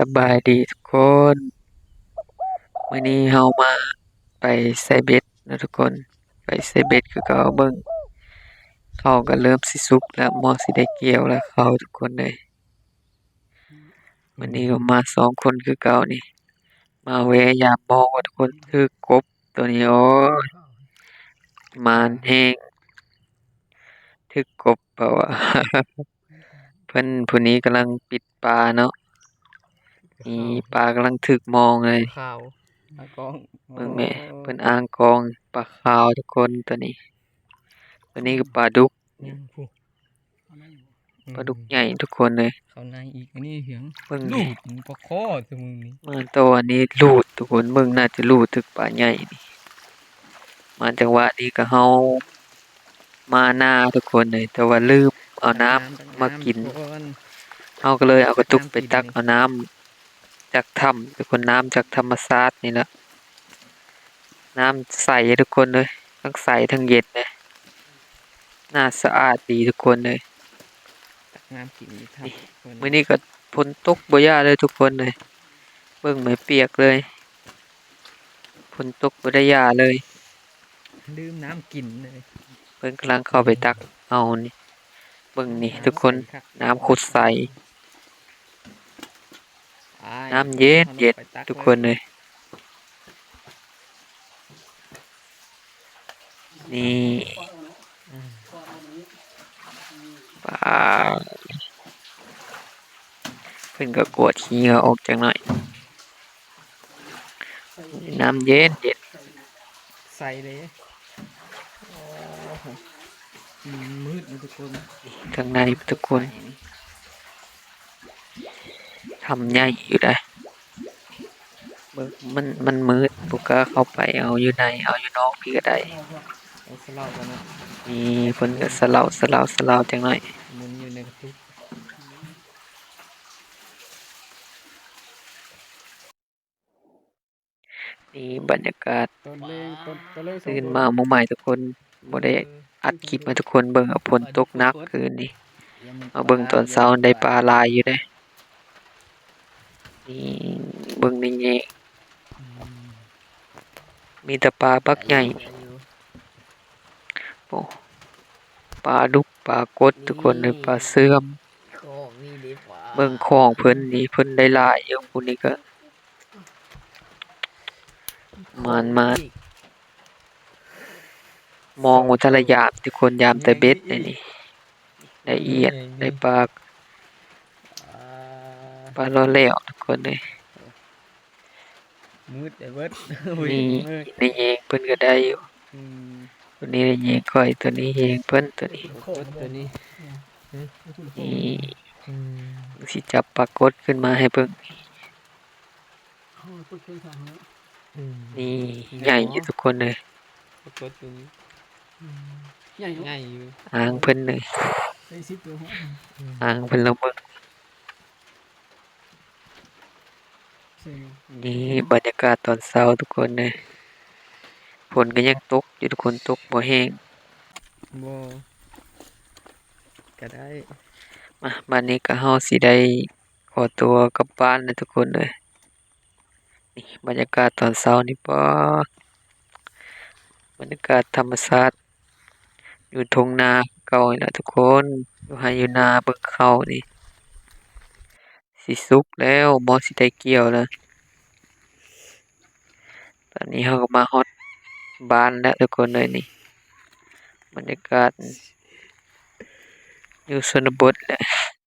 ສະບາຍດີທຸກຄົນ ມື້ນີ້ເຮົາມາໄປໃສ່ເບັດເນາະທຸກຄົນ ໄປໃສ່ເບັດຄືເກົ່າ. ເບິ່ງ ເຂົ້າກໍເລີ່ມຊິສຸກແລ້ວ ໝໍຊິໄດ້ກ່ຽວແລ້ວເຂົ້າທຸກຄົນເອີຍ. ມື້ນີ້ກໍມາສອງຄົນຄືເກົ່ານີ້ ມາແວ່ຍາມມອງວ່າທຸກຄົນ ຖືກກົບໂຕນີ້ ໂອ້ຍ ໝານແຮງ ຖືກກົບ ເພາະວ່າ ເພິ່ນຜູ້ນີ້ກຳລັງປິດປາເນາະ ນີ້ປາກຳລັງຖືກມອງເລີຍ ຂາວ ປາກອງ ເບິ່ງແມ້ ໂອ້ ເພິ່ນອ່າງກອງ ປາຂາວທຸກຄົນ ໂຕນີ້ ໂຕນີ້ກໍປາດຸກ ຍັງຜູ້ ອືມ ປາດຸກໃຫຍ່ທຸກຄົນເອີຍ ເຂົ້າໃນອີກ ອັນນີ້ຫຍັງ ເບິ່ງ ລູດ ປາຄໍ ແຕ່ມຶງນີ້ ມາໂຕອັນນີ້ລູດທຸກຄົນ ເບິ່ງ ໜ້າຈະລູດຖືກປາໃຫຍ່ນີ້ ມາຈັງຫວະນີ້ກໍເຮົາ ມານາທຸກຄົນເອີຍ ແຕ່ວ່າລືມເອົານ້ຳ ຕັກນ້ຳ ມາກິນ ເຮົາກໍເລີຍເອົາກະຕຸກໄປຕັກເອົານ້ຳຈາກຖ້ຳທຸກຄົນ ນ້ຳຈາກທຳມະຊາດນີ້ລະ ນ້ຳໃສທຸກຄົນເອີຍ ທັງໃສທັງເຢັນເດ້ ໜ້າສະອາດດີທຸກຄົນເອີຍ ຕັກນ້ຳກິນຢູ່ຖ້ຳ ມື້ນີ້ກໍຝົນຕົກບໍ່ຢ່າເລີຍທຸກຄົນເອີຍ ເບິ່ງແມ້ ປຽກເລີຍ ຝົນຕົກບໍ່ໄດ້ຢ່າເລີຍ ລືມນ້ຳກິນເລີຍ ເພິ່ນກຳລັງເຂົ້າໄປຕັກເອົານີ້ ເບິ່ງນີ້ທຸກຄົນ ນ້ຳໂຄດໃສ ນ້ຳເຢັນໆ ທຸກຄົນເອີຍ ນີ້ ປາ ເພິ່ນກໍກວດຂີ້ເຫຍື້ອອອກຈັກໜ້ອຍ ນ້ຳເຢັນໆ ໃສເດ້ ໂອ້ໂຫ ມັນມືດເນາະທຸກຄົນ ຂ້າງໃນທຸກຄົນ ຖ້ຳໃຫຍ່ຢູ່ໃດ ເບິ່ງ ມັນ ມັນມືດ ບໍ່ກ້າເຂົ້າໄປ ເອົາຢູ່ໃນ ເອົາຢູ່ນອກພີ້ກໍໄດ້ ເອົາສະເຫຼົາກ່ອນເນາະ ນີ້ເພິ່ນກໍສະເຫຼົາ ສະເຫຼົາ ສະເຫຼົາຈັກໜ້ອຍ ໝູນຢູ່ໃນກະຕຸກ. ນີ້ບັນຍາກາດ ຕອນແລງ ຕອນ ຕອນແລງ ຕື່ນມາມື້ໃໝ່ທຸກຄົນ ບໍ່ໄດ້ອັດຄລິບໃຫ້ທຸກຄົນເບິ່ງ ຝົນຕົກໜັກຄືນນີ້ ມາເບິ່ງຕອນເຊົ້າໄດ້ປາຫຼາຍຢູ່ເດ້ ນີ້ເບິ່ງໃນແຍງ ອືມ ມີແຕ່ປາບັກໃຫຍ່ ໂອ້ ປາດຸກ ປາກົດທຸກຄົນເອີຍ ປາເຊື່ອມ ເບິ່ງຂອງເພິ່ນນີ້ ເພິ່ນໄດ້ຫຼາຍຢູ່ ຜູ້ນີ້ກໍ ມານມາ ມອງບໍ່ທັນລະຍາມ ທຸກຄົນ ຍາມແຕ່ເບັດນີ້ ໄດ້ອຽດ ໄດ້ປາ ປາຫຼໍ່ແຫຼວ ທຸກຄົນເອີຍ ມືດໄດ້ເບິດ ນີ້ ໃນແຍງເພິ່ນກໍໄດ້ຢູ່ ອືມ ໂຕນີ້ແຍງຂ້ອຍ ໂຕນີ້ແຍງເພິ່ນ ໂຕນີ້ ກົດໂຕນີ້ ນີ້ ອືມ ຊິຈັບປາກົດຂຶ້ນມາໃຫ້ເບິ່ງ ນີ້ໃຫຍ່ຢູ່ທຸກຄົນເອີຍ ປາກົດໂຕນີ້ ອືມ ໃຫຍ່ເນາະ ໃຫຍ່ຢູ່ ອ່າງເພິ່ນເລີຍ ອ່າງເພິ່ນລະເບິ່ງ ນີ້ບັນຍາກາດຕອນເຊົ້າທຸກຄົນເອີຍ ຝົນກໍຍັງຕົກຢູ່ທຸກຄົນ ຕົກບໍ່ແຮງ ບໍ່ ກໍໄດ້ ມາ ບາດນີ້ກໍເຮົາຊິໄດ້ ຂໍຕົວກັບບ້ານແລ້ວທຸກຄົນເອີຍ ນີ້ບັນຍາກາດຕອນເຊົ້ານີ້ ປາ ບັນຍາກາດທຳມະຊາດ ຢູ່ທົ່ງນາເກົ່ານີ້ແຫຼະທຸກຄົນ ຢູ່ໄຮ່ຢູ່ນາ ເບິ່ງເຂົ້ານີ້ ຊິສຸກແລ້ວ ໝໍຊິໄດ້ກ່ຽວແລ້ວ. ຕອນນີ້ເຮົາກໍມາຮອດບ້ານແລ້ວທຸກຄົນເອີຍ ນີ້ບັນຍາກາດຢູ່ຊົນນະບົດແຫຼະ